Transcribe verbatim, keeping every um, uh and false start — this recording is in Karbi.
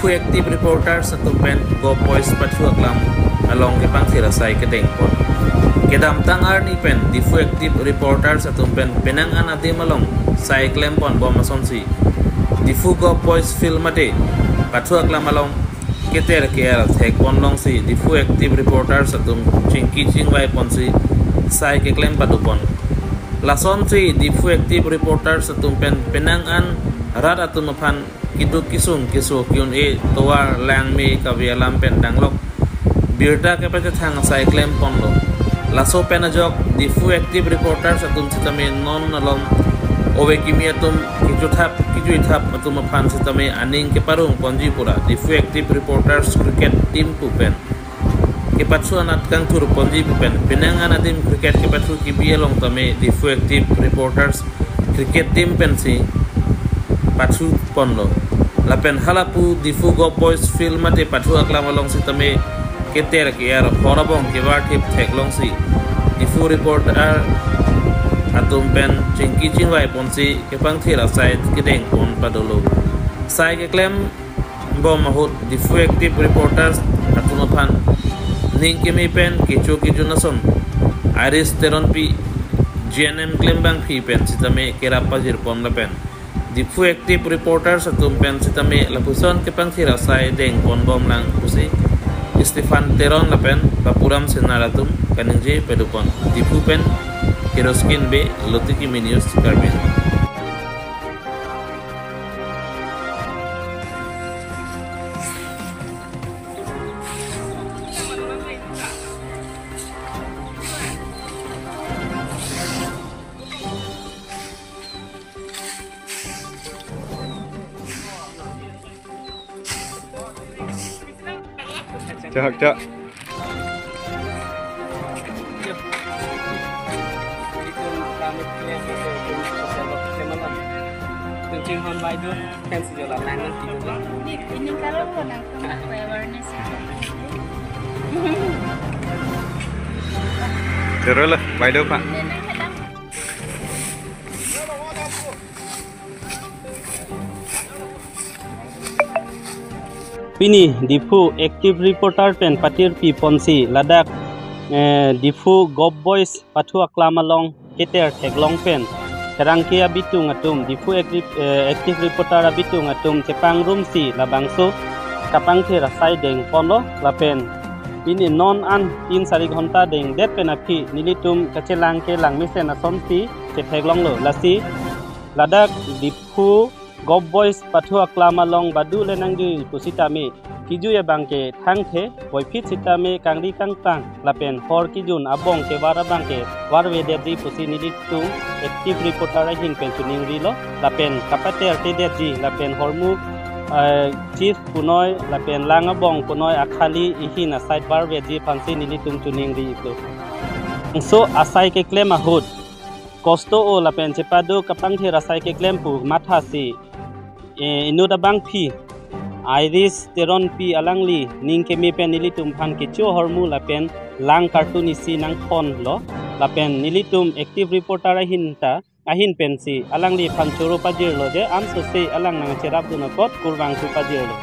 Active Reporters atum pen Govt Boys pathu aklam along kepangthir asai kedeng pon. Kedamtang arni pen Diphu Active Reporters atum pen penang an adim along sai klem pon bom asonsi Diphu Govt Boys Field mate pathu aklam along keter ke-er thek pon longsi Diphu Active Reporters atum chingki chingvai ponsi sai keklem padu pon. Lasonsi Diphu Active Reporters atum pen penang an rat atum aphan keduk kesung keso ke-un-e tovar langme kave alam pen danglok birta kepachethang asai klem ponlo. Laso pen ajok Diphu Active Reporters atum sitame non along ove kimi atum kechothap kejuithap atum aphan sitame aning keparong ponji pura Diphu Active Reporters Cricket Team pu pen kepathu anat kangthur ponji pu pen penang an adim cricket kepathu kebi along tame Diphu Active Reporters Cricket Team pensi pathu ponlo. Lapen halapu Diphu Govt Boys Field mate pathu aklam along sitame keter ke-er hor abong kevar thip thek longsi Diphu Reporter atum pen chingki chingvai ponsi kepangthir asai kedeng pon padolo. Sai keklem bom ahut Diphu Active Reporters atum aphan ning keme pen kecho kejun ason Iris Teronpi, G N M klembangpi pen sitame kerap pajir pon lapen Diphu Active Reporters atum pen sitame lapuson kepangthir asai deng pon bom lang pusi Stephen Teron lapen Bapuram Singnar atum kaningje padu pon. Diphu pen Hiroskin Bey, Lotiki News, Karbi Anglong. Chok, chok. Ini, ini kalau mau nangkep awareness. Terus lah, baik dong, Pak. Pini Diphu Active Reporter pen patirpi ponsi ladak, eh, Diphu Govt Boys pathu aklam along keter theklong pen pherangke abitung atum, Diphu Active, eh, Active Reporter abitung atum chepangrumsi labangso kapangthir asai deng ponlo lapen pini non an tin sari ghonta dengdet pen aphi nelitum kachelang kelang mesen asonsi chetheklonglo. Lasi ladak Diphu Govt Boys pathu aklam along badu le nangji pusitame kejui abangke thangthe, puvoiphit sitame kangri kangtang lapen hor kejun abong kevar abangke varvedetji pusi nelitum Active Reporter ahin pen choningrilo lapen kapatertedetji lapen hormu, eh, chief punoi lapen lang abong punoi akhali ahin asai varvedetji aphansi nelitum choningrilo. Bangso asai keklem ahut kosto-o lapen chepado kapangthir asai keklem pu mathasi, eh, inut abangpi Iris Teronpi alangli ning keme pen nelitum aphan kecho ahormu lapen lang kartun isi nangthonlo lapen nelitum Active Reporter ahin ta ahin pensi alangliphan choro pajirlo je ansose alang nangcherapdun apot kurvangthu pajirlo.